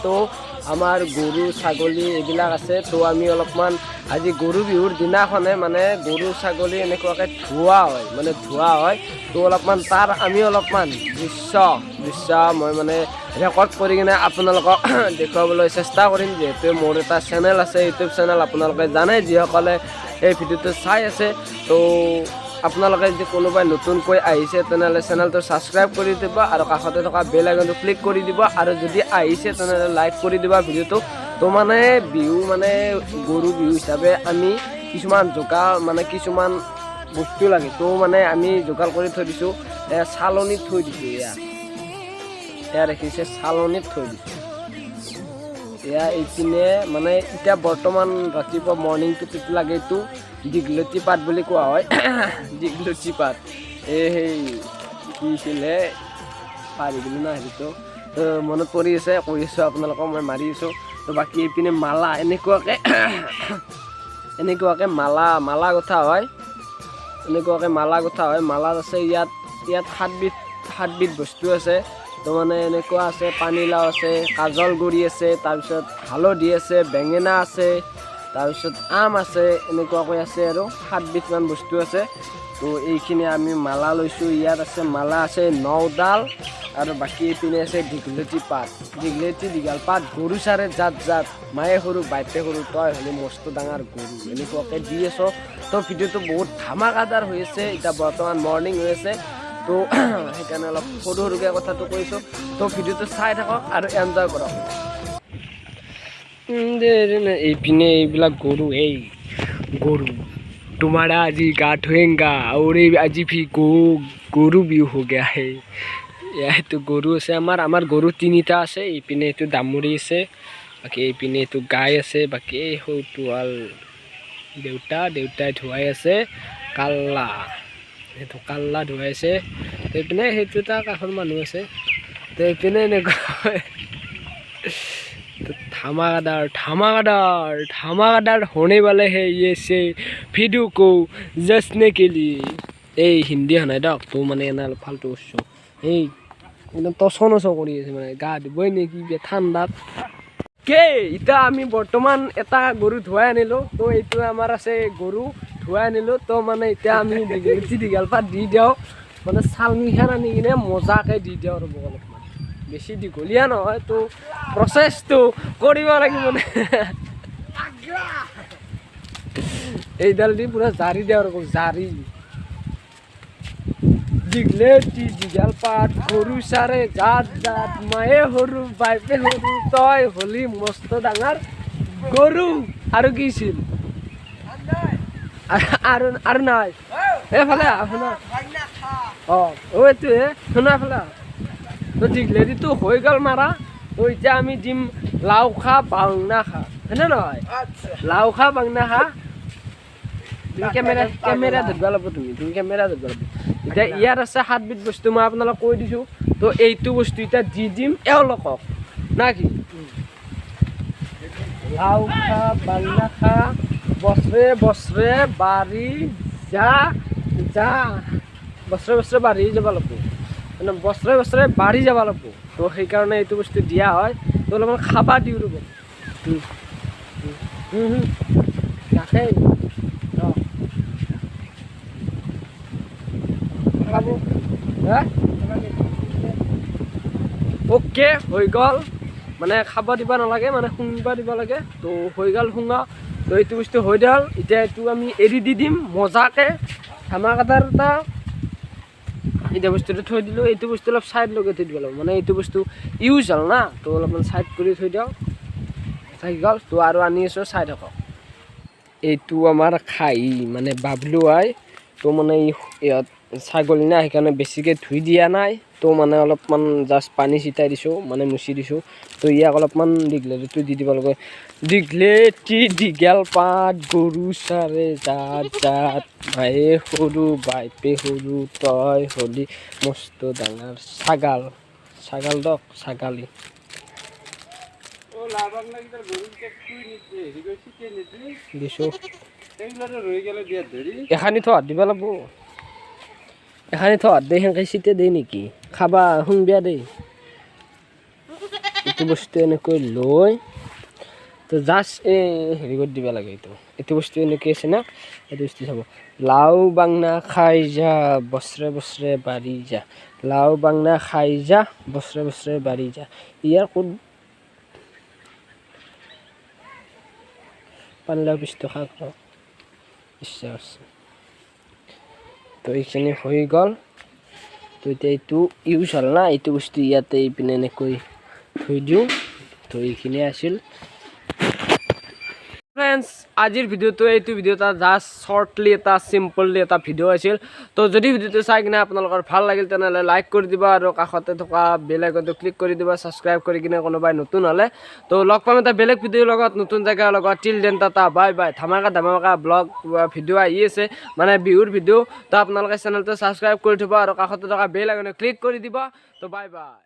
তো আমাৰ গৰু ছাগলী এইবিলাক আছে। তো আমি অলপমান আজি গৰু বিহুৰ দিনাখনে মানে গৰু ছাগলী এনেকুৱাকৈ ধোৱা হয়, মানে ধোৱা হয়। তো অলপমান তাৰ আমি অলপমান দৃশ্য দৃশ্য মই মানে ৰেকৰ্ড কৰি কিনে আপোনালোকক দেখুৱাবলৈ চেষ্টা কৰিম। যিহেতু মোৰ এটা চেনেল আছে, ইউটিউব চেনেল, আপোনালোকে জানে যিসকলে এই ভিডিঅ'টো চাই আছে। তো আপোনালোকে যদি কোনোবাই নতুনকৈ আহিছে, তেনেহ'লে চেনেলটো ছাবস্ক্ৰাইব কৰি দিব আৰু কাষতে থকা বেল আইকনটো ক্লিক কৰি দিব আৰু যদি আহিছে, তেনেহ'লে লাইক কৰি দিবা ভিডিঅ'টো। তো মানে বিহু মানে গৰু বিহু হিচাপে আমি কিছুমান যোগাৰ, মানে কিছুমান বস্তু লাগে। তো মানে আমি যোগাৰ কৰি থৈ দিছোঁ, চালনীত থৈ দিছোঁ। এয়া এয়া দেখিছে, চালনীত থৈ দিছোঁ। এয়া এইপিনে মানে এতিয়া বৰ্তমান ৰাতিপুৱা মৰ্ণিংটো লাগে। এইটো দীঘলতি পাত বুলি কোৱা হয়, দীঘলতি পাত। এই সেই কি আছিলে, পাহৰি গ'লো না হেৰিটো। তো মনত পৰি আছে, কৈ আছোঁ আপোনালোকক, মই মাৰি আছোঁ। তো বাকী এইপিনে মালা, এনেকুৱাকৈ এনেকুৱাকৈ মালা মালা গঁথা হয়, এনেকুৱাকৈ মালা গঁথা হয়। মালাত আছে ইয়াত ইয়াত সাতবিধ সাতবিধ বস্তু আছে। তো মানে এনেকুৱা আছে, পানীলাও আছে, কাজল গুড়ি আছে, তাৰপিছত হালধি আছে, বেঙেনা আছে, তাৰপিছত আম আছে, এনেকুৱাকৈ আছে আৰু সাতবিধমান বস্তু আছে। তো এইখিনি আমি মালা লৈছোঁ। ইয়াত আছে মালা আছে 9ডাল আৰু বাকী এইপিনে আছে দীঘলতি পাত। দীঘলতি দীঘল পাত, গৰু চাৰে জাত জাত, মায়ে সৰু বাপে সৰু, তই হ'লি মস্ত ডাঙৰ গৰু, এনেকুৱাকৈ দি আছোঁ। তো ভিডিঅ'টো বহুত ধামাকাদাৰ হৈ আছে। এতিয়া বৰ্তমান মৰ্ণিং হৈ আছে, তো সেইকাৰণে অলপ সৰু সৰুকৈ কথাটো কৈছোঁ। তো ভিডিঅ'টো চাই থাকক আৰু এনজয় কৰক। এইপিনে এইবিলাক গৰু, এই গৰু तुम्हारा आज गা धोएंगा और ये आज भी गो গৰু বিহু हो गया है। এইটো গৰু আছে আমাৰ। আমাৰ গৰু তিনিটা আছে। এইপিনে এইটো দামুৰি আছে, বাকী এইপিনে এইটো গাই আছে, বাকী এই সৰুটো হ'ল দেউতা। দেউতাই ধুৱাই আছে কাল্লা, সেইটো কাল্লা ধুৱাই আছে। তো এইপিনে সেইটো এটা কাষৰ মানুহ আছে। তো এইপিনে এনেকুৱা धमाकेदार धमाकेदार धमाकेदार होने वाले हैं ये से वीडियो को जसने के लिए। এই হিন্দী নাই দিয়ক। তো মানে এনে অলপ ফাল্টু কৰিছোঁ। এই একদম তচ নচ কৰি আছে, মানে গা ধুবই নেকি ঠাণ্ডাত কে। এতিয়া আমি বৰ্তমান এটা গৰু ধুৱাই আনিলোঁ। তো এইটো আমাৰ আছে, গৰু ধুৱাই আনিলোঁ। তো মানে এতিয়া আমি দীঘলতি দীঘল পাত দি দিওঁ, মানে চালনীখন আনি কিনে মজাকৈ দি দিওঁ। ৰ'ব, অলপমান বেছি দীঘলীয়া নহয়, তো প্ৰচেছটো কৰিব লাগিব। মানে এইডাল দি পূৰা জাৰি দিওঁ ৰ'ব, জাৰি। দীঘলেটি দীঘল পাত, গৰু চাৰে জাত জাত, মায়ে সৰু বাপে সৰু, তই হলি মস্ত ডাঙৰ গৰু। আৰু কি আছিল? আৰু আৰু নাই। এইফালে আহ, শুনা। অঁ, এইটোৱে, শুনা, ফালে। তো দীঘলেটিটো হৈ গ'ল মাৰা। তো এতিয়া আমি দিম লাও খা বাংনা খা, হয়নে নহয়? লাও খা বাংনা খা। তুমি কেমেৰা কেমেৰা ধৰিব লাগিব, তুমি তুমি কেমেৰা ধৰিব লাগিব। এতিয়া ইয়াত আছে সাতবিধ বস্তু, মই আপোনালোক কৈ দিছোঁ। তো এইটো বস্তু এতিয়া দি দিম এওঁলোকক, না কি? লাও খা বাংনা খা, বছৰে বছৰে বাঢ়ি যা যা। বছৰে বছৰে বাঢ়ি যাব লাগিব, মানে বছৰে বছৰে বাঢ়ি যাব লাগিব। তো সেইকাৰণে এইটো বস্তু দিয়া হয়। তো অলপমান খাবা দিওঁ, ৰ'ব। নাখায়, অঁ, খাব। হা, অ'কে, হৈ গ'ল। মানে খাব দিব নালাগে, মানে শুঙিব দিব লাগে। তো হৈ গ'ল শুঙা। তো এইটো বস্তু হৈ গ'ল। এতিয়া এইটো আমি এৰি দি দিম মজাকে ধামাকাদাৰ এটা। এতিয়া বস্তুটো থৈ দিলোঁ। এইটো বস্তু অলপ চাইড লগাই থৈ দিব লাগিব, মানে এইটো বস্তু ইউজ হ'ল না, তো অলপমান চাইড কৰি থৈ দিয়ক। থাকি গ'ল। তো আৰু আনি আছোঁ, চাই থাকক। এইটো আমাৰ খাহী, মানে বাবলু হয়। তো মানে ইহঁত ছাগলী না, সেইকাৰণে বেছিকৈ ধুই দিয়া নাই। তো মানে অলপমান জাষ্ট পানী ছিটাই দিছোঁ, মানে মুচি দিছোঁ। তো ইয়াক অলপমান দীঘলতিটো দি দিব লাগিব। দীঘলেটি দীঘল পাত, গৰু চাৰে জাত জাত, মায়ে সৰু বাপে সৰু, তই হলি মস্ত ডাঙৰ ছাগাল। ছাগাল দক ছাগালী। দিছোঁ। এখানি থোৱাত দিব লাগিব, এখানি থোৱাত দেই। সেনেকৈ চিটে দেই নেকি? খাবা শুনবিয়া দেই। এইটো বস্তু এনেকৈ লৈ, তো জাষ্ট এই হেৰি কৰি দিব লাগে। এইটো বস্তু এনেকৈ আছে না, এইটো বস্তু চাব। লাও বাংনা খাই যা, বছৰে বছৰে বাঢ়ি যা, লাও বাংনা খাই যা, বছৰে বছৰে বাঢ়ি যা। ইয়াৰ ক'ত পানীলাও পিচটো খাওক ইচ্ছা আছে। তো এইখিনি হৈ গ'ল। তো এতিয়া এইটো ইউজ হ'ল না, এইটো বস্তু ইয়াতে এইপিনে এনেকৈ থৈ দিওঁ। তো এইখিনিয়ে আছিল ফ্ৰেণ্ডছ আজিৰ ভিডিঅ'টো। এইটো ভিডিঅ' এটা জাষ্ট শ্বৰ্টলি এটা চিম্পলি এটা ভিডিঅ' আছিল। তো যদি ভিডিঅ'টো চাই কিনে আপোনালোকৰ ভাল লাগিল, তেনেহ'লে লাইক কৰি দিব আৰু কাষতে থকা বেল আইকনটো ক্লিক কৰি দিব, ছাবস্ক্ৰাইব কৰি কিনে কোনোবাই নতুন হ'লে। তো লগ পাম এটা বেলেগ ভিডিঅ'ৰ লগত, নতুন জেগাৰ লগত। টিল then tata, bye bye. ধামাকা ধামাকা ব্লগ ভিডিঅ' আহি আছে, মানে বিহুৰ ভিডিঅ'। তো আপোনালোকে চেনেলটো ছাবস্ক্ৰাইব কৰি থ'ব আৰু কাষতে থকা বেল আইকনটো ক্লিক কৰি দিব। তো বাই বাই।